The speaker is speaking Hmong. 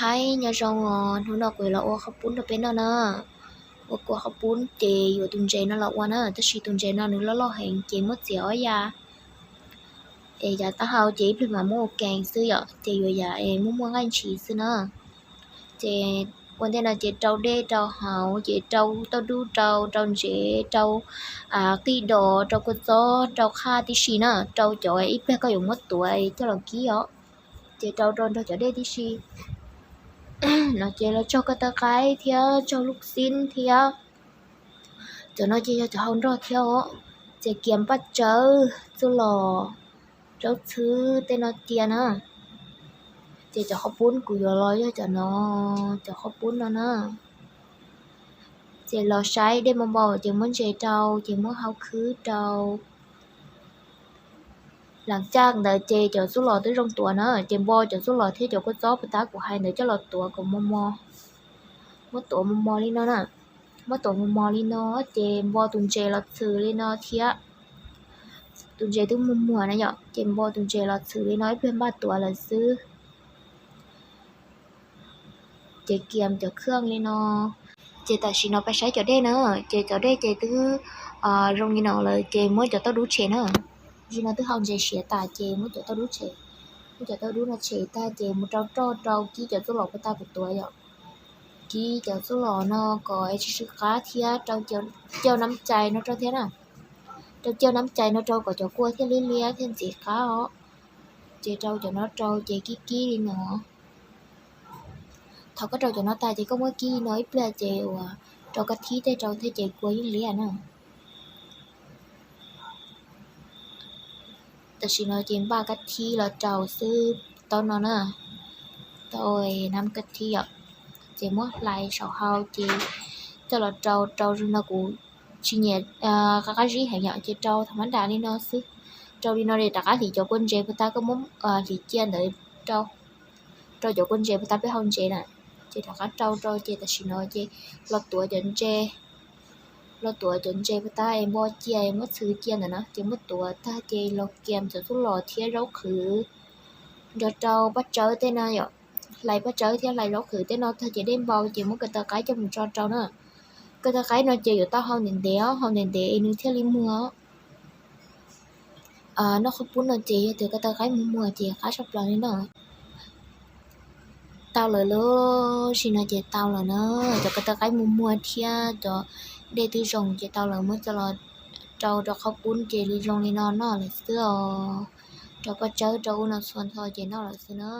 Hais nyob zoo os, hnub no kuv yuav los ua qhaub pub rau peb noj na. Ua kua qhaub pub ces yuav tus ntses no los ua na, tab sis tus ntses no nws loj loj heev ces muab txiav ob ya. Es yav taub hau ces ib pliag mas muab ua kees xwb yom, ces yuav yav es muaj muaj nqaij ntshis xwb na. Ces ua ntej no ces rau dej rau hauv, ces rau tauj dub rau, rau ntsev rau, qij dos rau, kua txob rau, qhaj tib si na, rau cov ib pliag koj yuav muab tuav coj los kib os. Ces rau rau nrog cov dej tib si. No ces los tsaug ko taw qaib thiab tsaug lub xib thiab. Cov no ces yog cov hau nroj thiab os. Ces kiam paj tsawb, txuj lom, zaub txhwb tej no cia na. Ces cov qhaub pub kuv yuav los yog cov no, cov qhaub pub no na. Ces los saib dej npau npau ces muab ntses rau, ces muab hau khwb rau. Lam caj ntawd ces cov txuj lom twb zoo tuav na, ces npo cov txuj lom thiab cov kua txob puas tab kuv hais ntawd coj los tuav kom mos mos. Muab tuav mos mos li no na. Muab tuav mos mos li no ces npo tus ntses los txhwm li no thiab. Tus ntses twb muag muag na yom, ces npo tus ntses los txhwm li no ib pliag npaj tuav lawm xwb. Ces kiam cov khaj li no. Ces tam sim no peb saib cov dej na, ces cov dej ces twb zoo li no lawm ces muab cov tauj dub tshem na. Tam sim no twb hau ntses siav tas ces muab cov tauj dub tshem. Muab cov tauj dub no tshem tag ces mus rau roj rau kib cov txuj lom puas tab kuv tuav yom. Kib cov txuj lom no kom tsis sw qab thiab rau cauj nab cai no rau thiab na. Rau cauj nab cai no rau kom cov kua thiaj liab liab thiaj ntxiv qab os. Ces rau cov no rau ces kib kib li no. Thaum koj rau cov no tas ces koj muab kib li no ib pliag ces uas rau kab thib tej rau thiab ces kua yeej liab na. Tam sim no ces npaj kab thib los rau xwb tau no na. Tau nab kab thib yom. Ces muab hlais saum hau ces coj los rau, rau zoo no kuv tsis nyiam qab qab zib heev yom, ces rau thaum mab dam li no xwb. Rau li no es rov qab hliv cov kua ntses puas tab koj muab hliv cia ntawd rau, rau cov kua ntses puas tab peb hau ntses na. Ces rov qab rau rau ces tam sim no ces los tuav cov ntses, los tuav cov ntses puas tab es npo cia es muab txhwv cia ntawd na, ces muab tuav tag ces los kiam cov txuj lom thiab zaub qhwv nrog rau paj tsawb tej no yom. Hlais paj tsawb thiab hlais zaub qhwv tej no tag ces dej npau ces muab ko taw qaib coj mus tso rau na. Ko taw qaib no ces yuav tau hau ntev ntev os, hau ntev ntev es nws thiaj li muag. Noj qhaub pub no ces yog tias ko taw qaib muag muag ces qab tshaj plaws li no. Tau lawm lauj, tam sim no ces tau lawm na. Cov ko taw qaib muag muag thiab cov dej twb zoo ces tau lawm, muab coj los rau rau qhaub pub ces li zoo li no noj lawm xwb os. Rau paj tsawb rau ub no txhua txhua ces noj lawm xwb na.